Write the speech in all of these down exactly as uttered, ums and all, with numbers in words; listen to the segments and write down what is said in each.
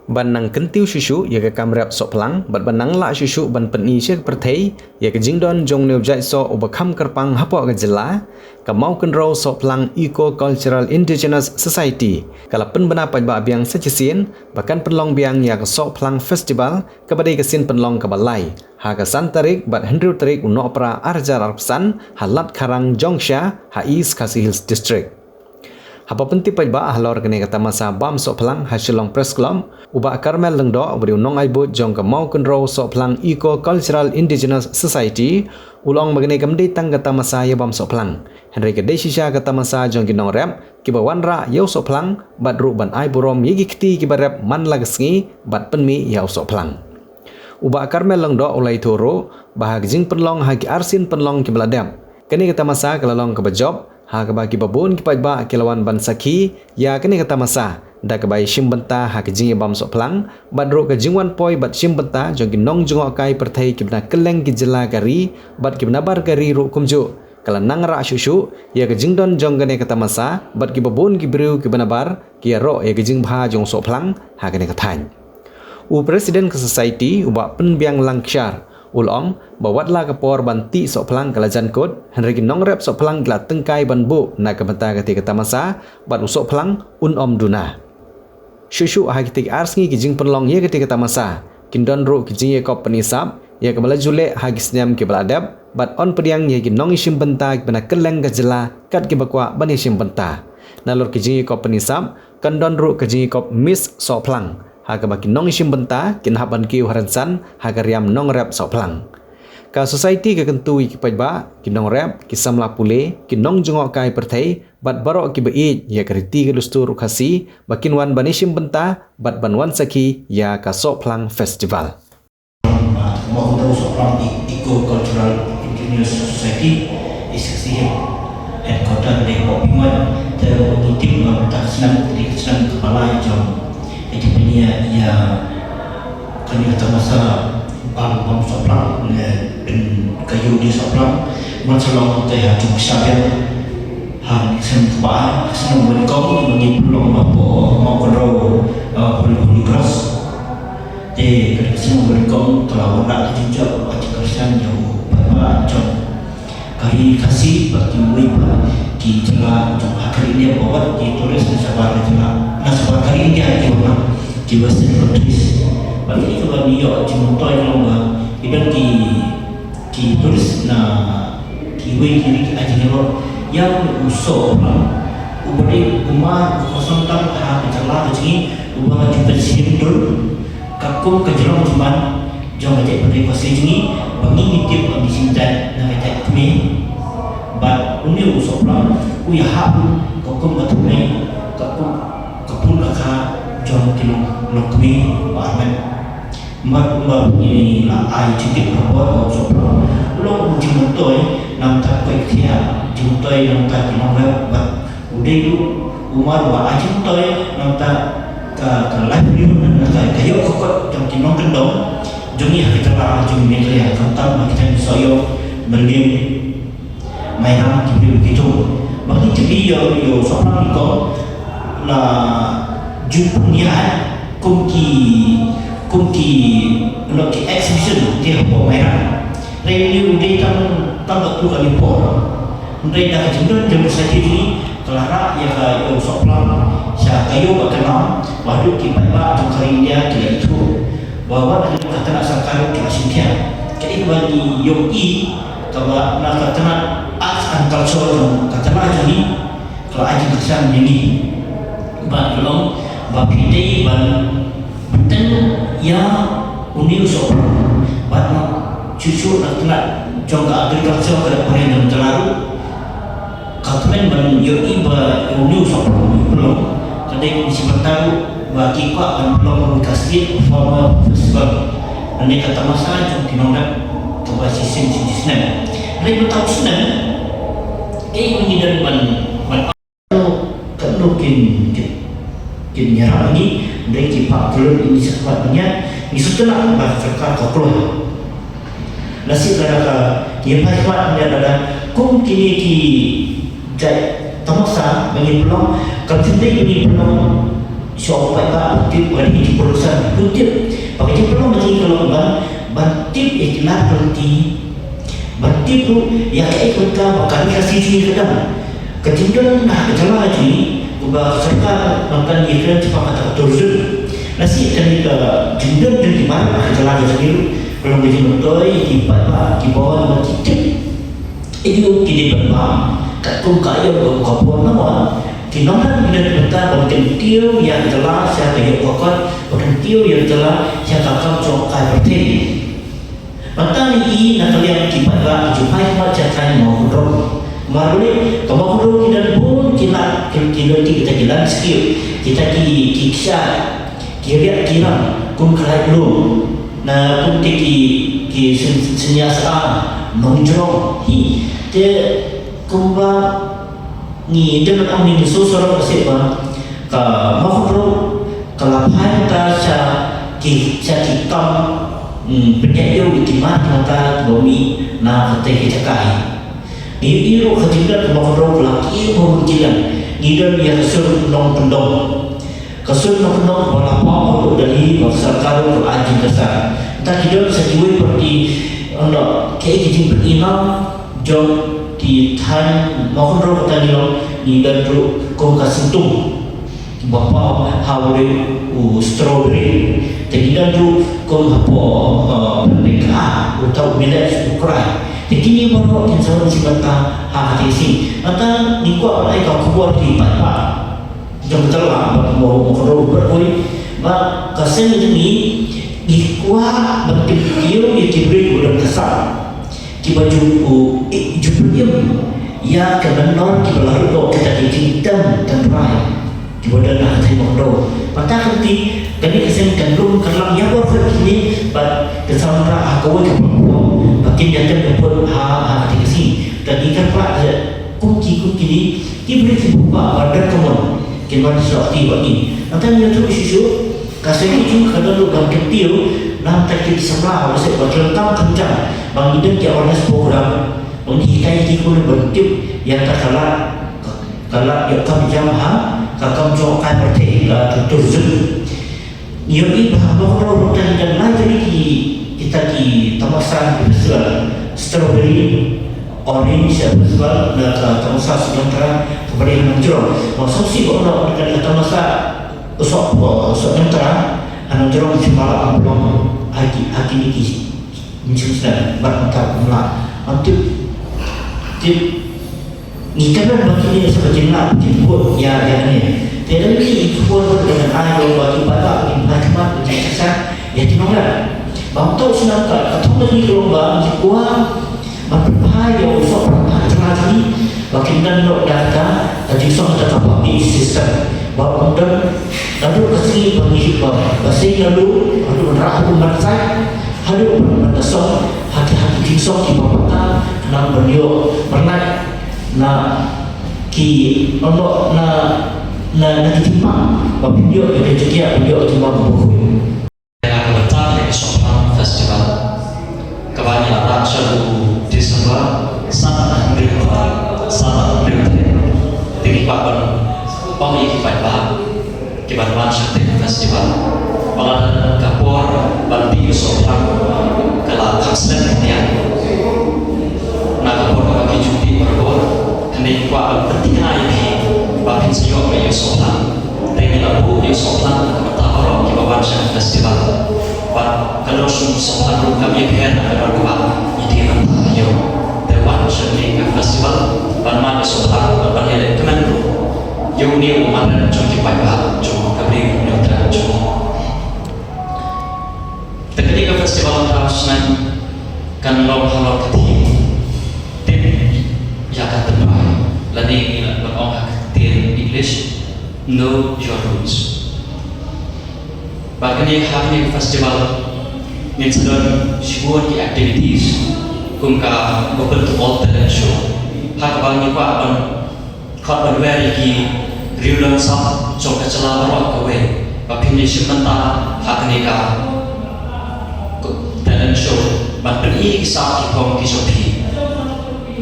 Ban nang kyntiew shuh shuh ïa ka kam rep sohphlang bad ban nang lah shuh shuh ban pyni sha ka pyrthei ïa ka jingdon jong une u jait soh uba kham kyrpang hapoh ka jylla, ka Mawkynrew Sohphlang Eco Cultural Indigenous Society ka la pynbna paidbah biang sa shisien ba kan pynlong biang ïa ka Sohphlang Festival, kaba dei ka sien pynlong kaba lai ha ka san tarik bad hynriew tarik u Nohprah ar hajar arphew san ha Ladkharang Jongsha ha East Khasi Hills District. Haba pyntip paidbah halor kane ka tamasa bam sohphlang ha Shillong Press Club, u Bah Karmel Lyngdoh uba dei u nongaibud jong ka Mawkynrew Sohphlang Eco Cultural Indigenous Society u la ong ba kane kam dei tang ka tamasa ïa bam sohphlang, hynrei ka dei shisha ka tamasa jong ki nongrep kiba wanrah ïa u sohphlang bad ruh ban ai burom ïa ki kti kiba rep man la ka sngi bad pynmih ïa u sohphlang. U Bah Karmel Lyngdoh u la ïathuh ruh ba ha ka jingpynlong ha ki arsien pynlong kiba la dep, kane ka tamasa ka la long kaba jop ha kaba kiba bun ki paidbah ki la wan ban sakhi ïa kane ka tamasa da kaba ïashim bynta ha ka jingïabam sohphlang bad ruh ka jingwan poi bad shim bynta jong ki nongjngohkai pyrthei kiba na kylleng ki jylla ka ri bad kiba nabar ka ri ruh kumjuh ka la nang rah shuh shuh ïa ka jingdon jong kane ka tamasa bad kiba bun ki briew kiba nabar ki ïaroh ïa ka jingbha jong u sohphlang ha kane ka thaiñ. U President ka Society u Bah Pynbiang Langkshar u la ong ba wat la ka por ban tih sohphlang ka la jan kut, hynrei ki nongrep sohphlang ki la tyngkai ban buh na ka bynta kata ka tamasa bad u sohphlang un ym duna. Shuh shuh ha kitei ki ar sngi ki jingpynlong ïa kata ka tamasa kin don ruh ki jingïakop pynisap ïa kaba la ju leh ha ki snem kiba la dep bad yn pdiang ïa ki nongïashim bynta kiba na kylleng ka jylla kat kiba kwah ban ïashim bynta. Nalor ki jingïakop pynisap kan don ruh ka jingïakop Miss Sohphlang ha kaba ki nongïashim bynta kin hap ban kiew ha rynsan ha ka riam nongrep sohphlang. Ka Society ka kyntu ïa ki paidbah, ki nongrep, ki samla pule, ki nongjngohkai pyrthei bad baroh kiba ïeit ïa ka riti ka dustur u Khasi ba kin wan ban ïashim bynta bad ban wan sakhi ïa ka Sohphlang Festival. Mawkynrew Sohphlang Eco Cultural Indigenous Society, S K C H, headquarter ka dei hapoh Pynïaid. Te ngi tip ba mynta ka snem ka dei ka snem kaba lai jong ka jingpynïaid ïa kane ka tamasa bam, bam sohphlang ne pynkaïaw ïa u sohphlang. Ban sa long te ha jong ka sha biang ha ka snem kaba ar, ka snem ba nyngkong ngi pynlong hapoh Mawkynrew, eh, Holy, Holy Cross. Te ka dei ka snem ba nyngkong ka la wanrah ka jingjop bad jingkyrshan ïa u paidbah jong ka ri Khasi bad kiwei pat ki jylla jong ha ka ri India, ba wat ki tourist na shabar ka jylla, na shabar ka ri India ki wan na ki western countries. Bad kine kiba ngi ïoh jingmyntoi ka long ba ki don ki, ki tourist na kiwei ki ri ki ai jingïarap ïa u sohphlang uba dei u mar u kongsan tang ha ka jylla ka jong ngi uba ju pynshim dul. Katkum ka jrong jingman jong ka jaitbynriew Khasi jong ngi ba ngi ngi tip ba ngi shim jait na ka jait kmie. Bad une u sohphlang u ïahap katkum ka thymmei, katkum ka pun ka kha jong ki long, long kmie ba armet. Mar kumba ngi la ai jingtip ha por ba u sohphlang u long u jingmyntoi na bynta ka koit ka khiah, jingmyntoi na bynta ki nongrep bad u dei ruh u mar uba ai jingmyntoi na bynta ka, ka livelihood, na bynta ka, ka ïoh ka kot jong ki nongkyndong jong ngi ha ka jylla jong ngi Meghalaya, khamtam ha ki thaiñ Sohiong, Mylliem, Mairang, ki briew ki thung. Ba ngi tip ïa u, ïa u sohphlang nyngkong la ju pynïaid kum ki, kum ki, ki exhibition ki hapoh Mairang. Hynrei une u dei tang, tang katto katne por. Hynrei da ka jingdon jong ka Society jong ngi ka la rah ïa ka, ïa u sohphlang sha ka ïew ba ka nam, ba haduh ki paidbah jong ka ri India ki la ithuh. Ba wat ha ka tnat sorkar ki la shim khia. Kaei kaba ngi ïohi kaba na ka tnat arts and culture jong ka jylla jong ngi ka la ai jingkyrshan ïa ngi. Bad ka long ba phi dei ban bteng ïa une u sohphlang. Bad shuh shuh na ka tnat jong ka agriculture ka dei phareng jong ka jylla ruh. Ka kmen ban ïohi ba une u sohphlang u pynlong, ka dei ka shim bynta ruh ba ki kwah ban pynlong ka State Farmer Festival. Lane ka tamasa jong ki nongrep kaba shisien shi snem. Hynrei mynta u snem, kaei ba ngi don ban, ban, katno kin, kin, kin ïarap ïa ngi, hynrei ki phah klur ïa ngi shakhmat ban ïaid, ngi sngewtynnat ba ka sorkar ka kloi. Lashai lada ka, ngi phai khmat ngi lada kum kine ki jait tamasa ba ngi pynlong, kam shym dei ba ngi pynlong Shu paidbah ban tip, ba dei ki production ban tip. Ba ka jingpynlong ka jong ngi ka long ban, ban tip ïa ki lad ka lynti, ban tip ruh ïa kaei kaba ka ri Khasi jong ngi ka dang. Ka jingdon ha ka jylla jong ngi, kumba ka sorkar nangta ngi kren shaphang kata ka tourism. Lashai kane ka jingdon jong ki bar ha ka jylla ka jong ngi ruh ka long ka jingmyntoi ïa ki paidbah kiba wan ban tip. Ïa ki dei ban bam katkum ka ïoh ka por, namar ki nongran ki dei ban, ban kyntiew ïa ka jylla sha ka ïoh ka kot, ban kyntiew ïa ka jylla sha ka kam jong ka pyrthei. Mynta ngi i na ka liang ki paidbah ki ju phai khmat sha thaiñ Mawkynrew. Namar balei? Ka Mawkynrew ki don bun ki lad, ki, ki don kita ki landscape, kita ki, ki kshaid, ki riat ki ram kum ka Laitluid, na kumta ki, ki Syn-, Synshar, Nongjrong hi. Te kumba ngi dang ong ngi sngewsarong ka seh ba ka Mawkynrew ka la phai mynta sha ki, sha ki kam, hmm, pynïaid ïa ki mat nangta kiba mih na kata ka jaka hi. Ngi ïohi ruh ka jingdon ka Mawkynrew ka la kiew ha bun ki liang. Ngi don ïa ka sur nongkyndong. Ka sur nongkyndong ba la pynpaw ha Delhi, ba ka sorkar ruh ka la ai jingkyrshan. Te ki don sa kiwei pat ki, ynda kaei ka jingpyni jong ki thaiñ Mawkynrew, kata ngi long, ngi don ruh kum ka Syntung. Ba paw ha u ri u strawberry. Te ngi don ruh kum hapoh, eh, Pyrthei ka, uta u millet, u krai. Te kine baroh kin sa wan sha mynta ha kata ka sngi. Mynta ngi kwah ban ai ka khubor ki paidbah jong ka jylla bad mo mo ka ro ba oi. Ba ka seng jong ngi, ngi kwah ban kyntiew ïa ki briew kiba don ka sap, kiba ju, u, i, ju pynïap ïa ka mynnor, kiba la lut noh kita ki kingdom tynrai kiba don ha ka thaiñ Mawkynrew. Mynta ka lynti kane ka seng kan rung kan lang ïa bor kine, bad kan sa wanrah ha kawei ka platform ba kin ïatem ka pud ha, ha kata ka sngi. Te ngi kyrpad ïa kum ki, kum kine ki briew ki bun ba, ba don ka mon kin wan sah ti bad ngi. Nangta ngi ïathuh shuh shuh, ka seng jong ngi ka don ruh ban kyntiew, nangta ki samla ba seh ba ki long kam kam jam, ba ngi don ki awareness program, ba ngi hikai ki kumno ban tip ïa ka, ka lad, ka lad ïa kam jam ha ka kam jong ka pyrthei, ka tourism. Ngi ïohi ba ha Mawkynrew ruh ngi don lai tylli ki, kita ki tamasa, ki festival, strawberry, orange festival, na ka tamasa Suk Nongthymmai, kaba dei ha Nongjrong. Ba sngewsih ba ong na ka tamasa Suk, Suk Nongthymmai ha Nongjrong, shu ma la pynlong ha ki, ha kine ki mynsiem snem, bad mynta kumla. Ym tip, tip Ngi kyrmen ba kine sa ba kin lah, kin bud ïa, ïa kane. Te lei lei ki khubor ba ngan ai, long ba ki paidbah kin phai khmat, kin kyrshan ïa ki nongran. Ba ym tang shuh, ka, ka thong ka jong ngi ka long ba ngi kwah ban pynphai ïa u soh pynphai jong ngi, ba kin don noh da kata ka jingsong, kata ka public system. Ba ym don naduh ka sngi ba ngi, ba, ba seng naduh, haduh ban rah, haduh ban sait, haduh ban, ban da song ha ki, ha ki jingsong kiba patta, khnang ban ïoh ban lait na ki, na, na, na ki jingpang, ba phin ïoh ïa ka jingkiar, phin ïoh ïa ka jingmyntoi. Ïa ka bynta ka Sohphlang Festival, kaba ngi la rah sha u December, san hynriew, san hynriew tarik. Te ngi kwah ban ong ïa ki paidbah kiban wan sha kane ka festival, ba lada ka por ban dih sohphlang ka la kham slem khyndiat na ka por kaba ki ju dih barabor, kane ngi kwah ban pynthikna ïa phi ba phin sa ïoh ban ïoh sohphlang. Te ngi la buh ïoh sohphlang na ka bynta baroh kiba wan sha ka festival. Bad ka lok shu sohphlang ruh kam ïapher na ka don kaba ngi dih mynta ka ïoh. Te wan sha kane ka festival ban mad ïa sohphlang bad ban ïaleh kmen ruh ïa une u mareh jong ki paidbah jong ka Ri Nongthymmai jong ngi. Te kane ka festival Khraw Snem kan long halor ka theme Tip ïa ka Tynrai, lane ngi lah ban ong ha ka ktien English, Know Your Roots. Bad kane, ha kane ka festival ngin sa don shibun ki activities, kum ka open to all talent show, ha kaba ngi kwah ban khot ban wer ïa ki riewlongsap jong ka jylla baroh kawei ba phin ïashim bynta ha kane ka talent show, ban pyni ïa ki sap ki phong ki jong phi.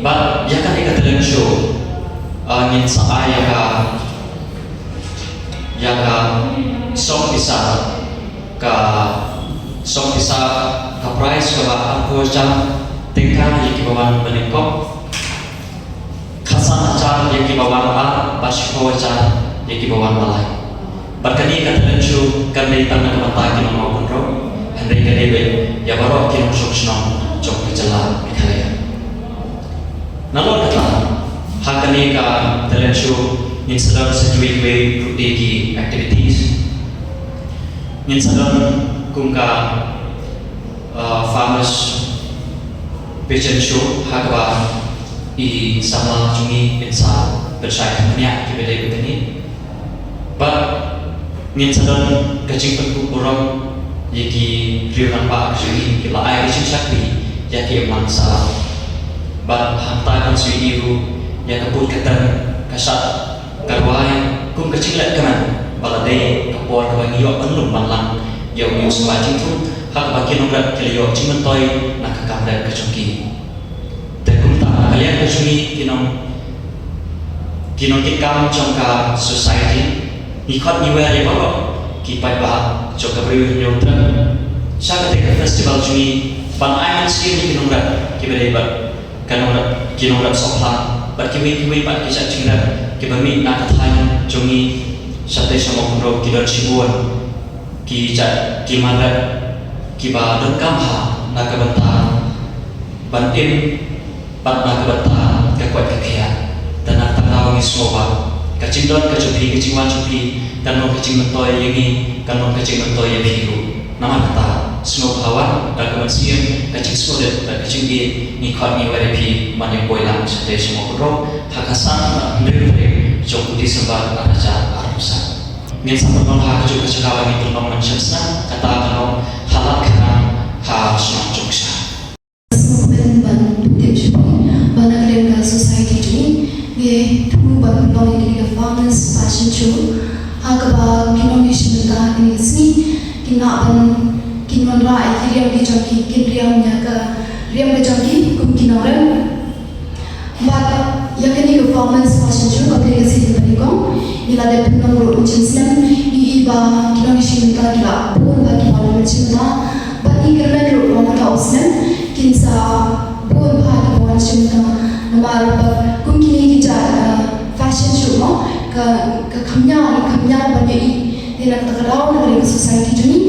Bad ïa kane ka talent show, ah, ngin sa ai ïa ka Ïa ka song pisa, ka song pisa, ka prize kaba arphew hajar tyngka ïa kiba wan ba nyngkong, khatsan hajar ïa kiba wan ba ar, bad shiphew hajar ïa kiba wan ba lai. Bad kane ka talent show kam dei tang na ka bynta ki nongmawkhynraw, hynrei ka dei beit ïa baroh ki nongshong shnong jong ka jylla Meghalaya. Nalor kata, ha kane ka talent show ngin sa don sa kiwei kiwei ruh de ki activities. Ngin sa don kum ka, uh, farmers pageant show ha kaba i samla jong ngi kin sa pynshai khyndiat kiba dei bad kane. Bad ngin sa don ka jingpynkup burom ïa ki riew rangbah ka jong ngi kiba la ai ka jingshakri ïa ki imlang sahlang. Bad hangta kan sa ïohi ruh ïa ka pud ka tem, ka shad ka rwai kum ka jinglehkmen ba la dei ka por kaba ngi ïoh ban lum ban lang ïa u ïoh sngewbha jingthung ha kaba ki nongrep ki la ïoh jingmyntoi na ka kam rep ka jong ki. Te kumta na ka liang ka jong ngi ki nong, ki nongkitkam jong ka society, ngi khot ngi wer ïa baroh ki paidbah jong ka Bri u Hynñiewtrep sha kata ka festival jong ngi ban ai mynsiem ïa ki nongrep kiba dei bad ka nongrep, ki nongrep sohphlang bad kiwei kiwei pat ki jait jingrep kiba mih na ka thaiñ jong ngi shatei sha Mawkynrew. Ki don shibun ki jait ki man rep kiba donkam bha na ka bynta ban im bad na ka bynta ka koit ka khiah. Te na kata ka daw ngi sngewbha ka jingdon ka jong phi, ka jingwan jong phi kan long ka jingmyntoi ïa ngi, kan long ka jingmyntoi ïa phi ruh. Namar kata sngewbha wan da ka mynsiem ka jingsngewrit bad ka jingïeit, ngi khot ngi wer ïa phi ban ïa poi lang shatei sha Mawkynrew ha ka san bad hynriew tarik jong u December ar hajar arphew san. Ngin sa pynlong ha kajuh ka jaka ba ngin pynlong mynshem snem, kata ka long ha Lad Khnang ha shnong Jongksha. Sngewbha ban pyntip sha phi ba na ka liang ka society jong ngi ngi thmu ban pynlong ïa kane ka farmers fashion show ha kaba ki nongïashim bynta kine ki sngi kin lah ban, kin wanrah ïa ki riam ki jong ki, kin riam ïa ka riam ka jong ki kum ki nongrep. Bad ïa kane ka performance fashion show, kaba dei ka sien kaba nyngkong, ngi la dep pynlong ruh mynshem snem, ngi i ba ki nongïashim bynta ki la bun bha kiba wan mynshem bynta. Bad ngi kyrmen ruh ba mynta u snem kin sa bun bha kiba wan mynshem bynta. Namar ba kum kine ki jait, eh, fashion show mo, ka, ka kham ïa, kham ïa ban ïa i Te na kata ka daw na ka liang ka society jong ngi,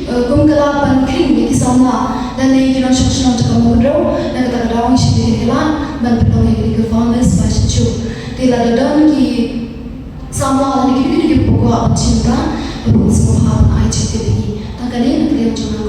eh, kum ka lad ban khring ïa ki samla lane ki nongshong shnong jong ka Mawkynrew, na kata ka daw ngi shim ïa kane ka lad ban pynlong ïa kane ka farmers fashion show. Te lada don ki samla lane kino kino kiba kwah ban shim bynta, ruh sngewbha ban ai jingtip ïa ngi. Tang kane na ka liang jong nga.